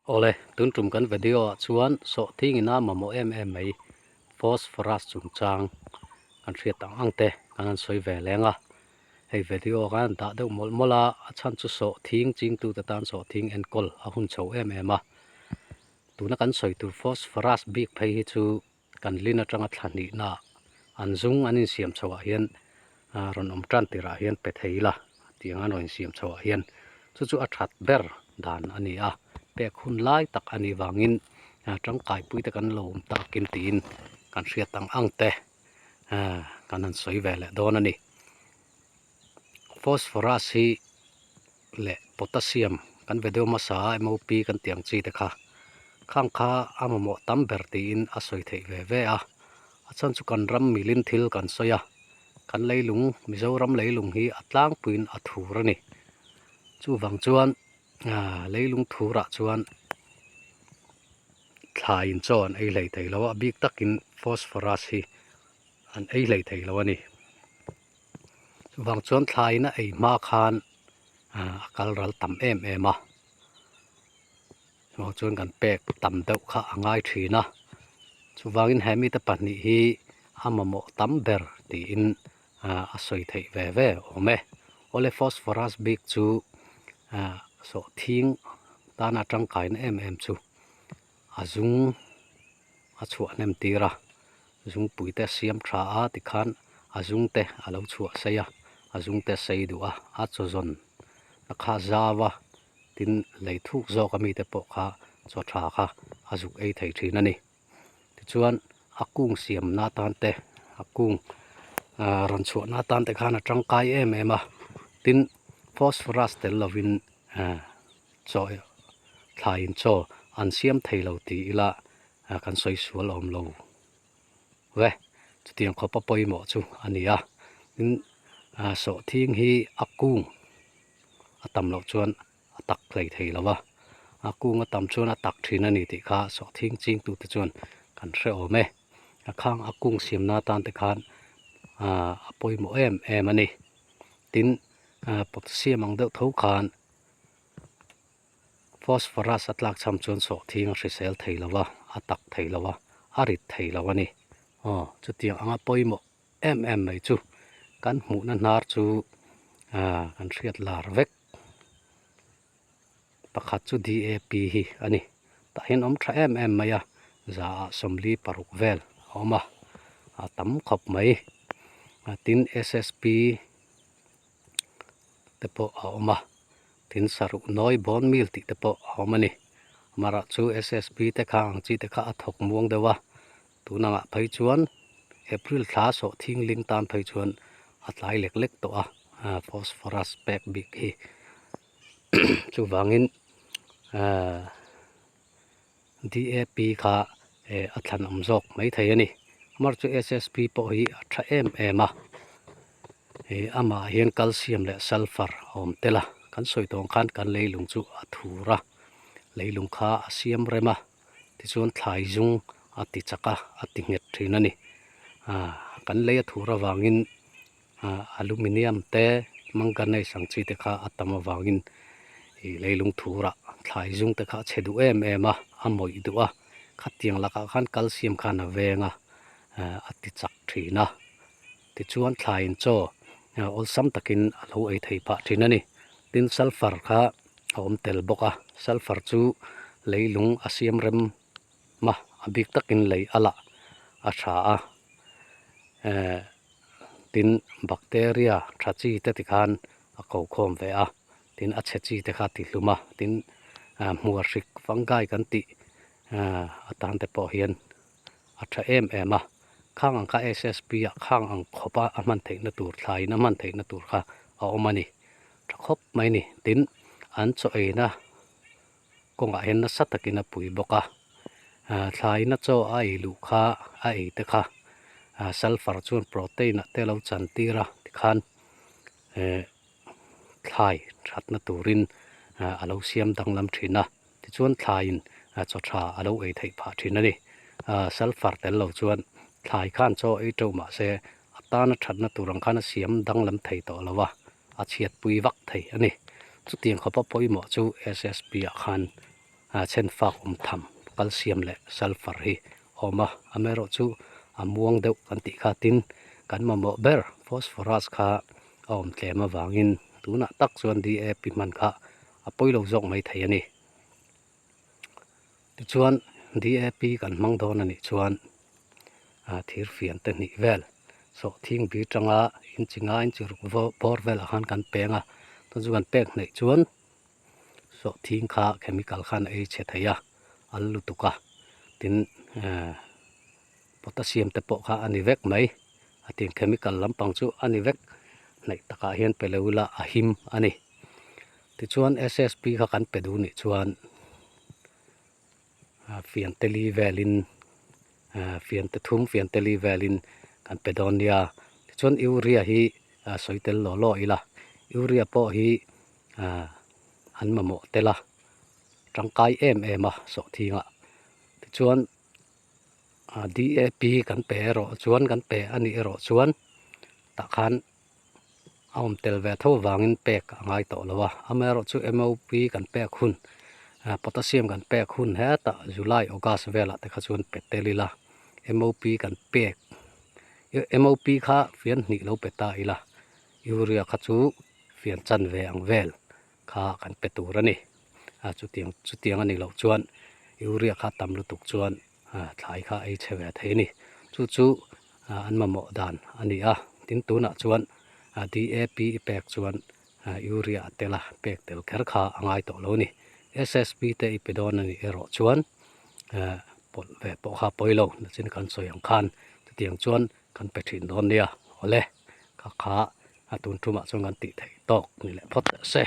Awle, tun tum kan video ah chuan sawhthing ina mamawh em em mai phosphorus chungchang kan hriat ang ang te kan han sawi ve leng a. Hei video ah khan dah deuh mawlh mawlh a, a chhan chu sawhthing chingtute tan sawhthing enkawl a hun chho em em a. Tuna kan sawi tur phosphorus bik phei hi chu Kan lin atanga thla hnihna an zung an insiam chho ah hian rawn awm tan tirah hian pe thei ila tiang an rawn insiam chho ah hian chu chu a that ber dan a ni a, pek hun lai tak a nih vangin tangkai pui te kan lo awm takin tiin kan hriat ang ang te kan han sawi ve leh dawn a ni. Phosphorus hi leh potassium kan ve deuh hmasa a MOP kan tih ang chi te kha khang kha a mamawh tam ber tiin a sawi theih ve ve a, a chhan chu kan ram milin thil kan sawi a, kan leilung Mizoram leilung hi a tlangpuiin a thur a ni. Chuvang chuan leilung thurah chuan thlaiin chaw an ei hlei thei lo a, a bik takin phosphorus hi an ei hlei thei lo a ni. Chuvang chuan thlaina ei hma khan a kal ral tam em em a, chuvang chuan kan pek tam deuh kha a ngai thin a, chuvangin he mite pahnih hi a mamawh tam ber tiin a sawi theih ve ve awm e. Awle phosphorus bik chu sawhthing tana tangkaina em em chu a zung a chhuah hnem tir a, zungpui te a siam tha a tikhan a zung te a lo chhuah sei a, a zung te a sei duh a, a chaw zawn na kha zau a, tin lei thuk zawk ami te pawh kha chaw tha kha a zuk ei thei thin a ni. Tichuan a kung siam na atan te a kung ah rawn chhuah na atan te khan a tangkai em em a, tin phosphorus tel lovin ah chaw thlaiin chaw an siam thei lo tih ila kan sawi sual awm lo ve chutiang khawpa pawimawh chu a ni a tin sawhthing hi a kung a tam loh chuan a tak hlei thei lo va a kung a tam chuan a tak thin a ni tih kha sawhthing ching tute chuan kan hre awm e a khang a kung siamna atan te khan a pawimawh em em a ni tin potassium ang deuh tho khan. Phosphorus a tlak cham chuan sawhthing a hrisel thei lo a, a tak thei lo a, a rit thei lo a ni. Aw, chutiang anga pawimawh em em mai chu kan hmuhna hnar chu kan hriat lar vek. Pakhat chu DAP hi a ni. Tah hian awm tha em em mai a, za ah 46 vel a awm a, a tam khawp mai. Tin, SSP te pawh a awm a tin saruh nawi bone meal tih te pawh a awm a ni amaherawh chu ssb te kha ang chi te kha a thawk muang deuh a tun angah phei chuan april thla sawh thingling tan phei chuan a tlai lek lek tawh a phosphorus pek bik hi chuvangin ahh DAP kha eh a thlan awm zawk mai thei a ni. Amar chu SSP pawh hi a tha em em a, eh amah hian calcium leh sulphur a awm tel a, kan sawi tawng khan kan leilung chu a thur a, leilung kha a siam rem a, tichuan thlai zung a ti chak a, a ti nghet thin a ni. Ah kan lei a thur avangin ah aluminium te manganese ang chi te kha a tam avangin ih leilung thurah thlai zung te kha a chhe duh em em a, a mawih duh a, khatiang lakah khan calcium khan a veng a, ah a ti chak thin a, tichuan thlaiin chaw awlsam takin a lo ei thei phah thin a ni. Tin sulphur kha a awm tel bawk a, sulphur chu leilung a siam rem a, a bik takin lei a lah a tha a, eh. Tin, bacteria tha chi te tikhan a ko khawm ve a, tin a chhe chi te kha a ti hlum a, tin hmuar hrik fungi kan tih atan te pawh hian a tha em em a, khang ang kha SSP ah khang ang khawp a a hman theihna tur thlaiin a hman theihna tur kha a awm a ni, tha khawp mai a ni. Tin, an chaw eina kawngah hian nasa takin a pui bawk a, thlaina chaw a ei luh kha a ei te kha sulphur chuan protein ah te a lo chan tir a tikhan eh thlai thatna turin a lo siam danglam thin a, tichuan thlaiin chaw tha a lo ei theih phah thin a ni. Sulphur tel lo chuan thlai khan chaw ei teuh mah se a tana thatna tur ang khan a siam danglam thei tawh lo a. a chhiatpui vak thei a ni. Chutiang khawpa pawimawh chu SSP ah khan Chhen fak awm tham calcium leh sulphur hi a awm a, amaherawhchu a muang deuh kan tih kha tin kan mamawh ber phosphorus kha a awm tlem avangin tunah tak chuan DAP hman kha a pawi lo zawk mai thei a ni. Tichuan DAP kan hmang dawn a nih chuan thir fian te hnih vel sawhthing bi tanga inchi nga inchi ruk bawr velah khan kan peng a, chuan chu kan pek hnaih chuan sawhthing kha chemical khan a ei chhe thei a, al lutuk a, tin ehh potassium te pawh kha a ni vek mai, a tin chemical lampang chu a ni vek hnaih takah hian pe lo ila a him a ni. Tichuan SSP kha kan pe duh nih chuan fian te li velin fian te thum fian te li velin kan pe dawn nia. Tichuan urea hi sawi tel law law ila, urea pawh hi an mamawh tel a, tangkai em em a sawhthingah. Tichuan DAP kan pe erawh chuan kan pe a nih erawh chuan tah khan a awm tel ve tho vangin pek a ngai tawh lo a, amaherawhchu MOP kan pek hun potassium kan pek hun hetah July August velah te kha chuan pe tel ila MOP kan pek MOP kha fian hnih lo pe ta ila urea kha chu fian chan ve ang vel kha kan pe tur a ni a chutiang chutiang a nih loh chuan urea kha tam lutuk chuan thlai kha ei chhe ve thei a ni. Chu chu an mamawh dan a ni a, tin tunah chuan DAP i pek chuan urea a tel a, pek tel kher kha a ngai tawh lo a ni. SSP te i pe dawn a nih erawh chuan pawlh ve pawh kha pawi lo, nachin kan sawi ang khan chutiang chuan kan pe thin dawn nia. Awle, kha kha a tun tumah chuan kan tih theih tawk ni leh phawt teh se.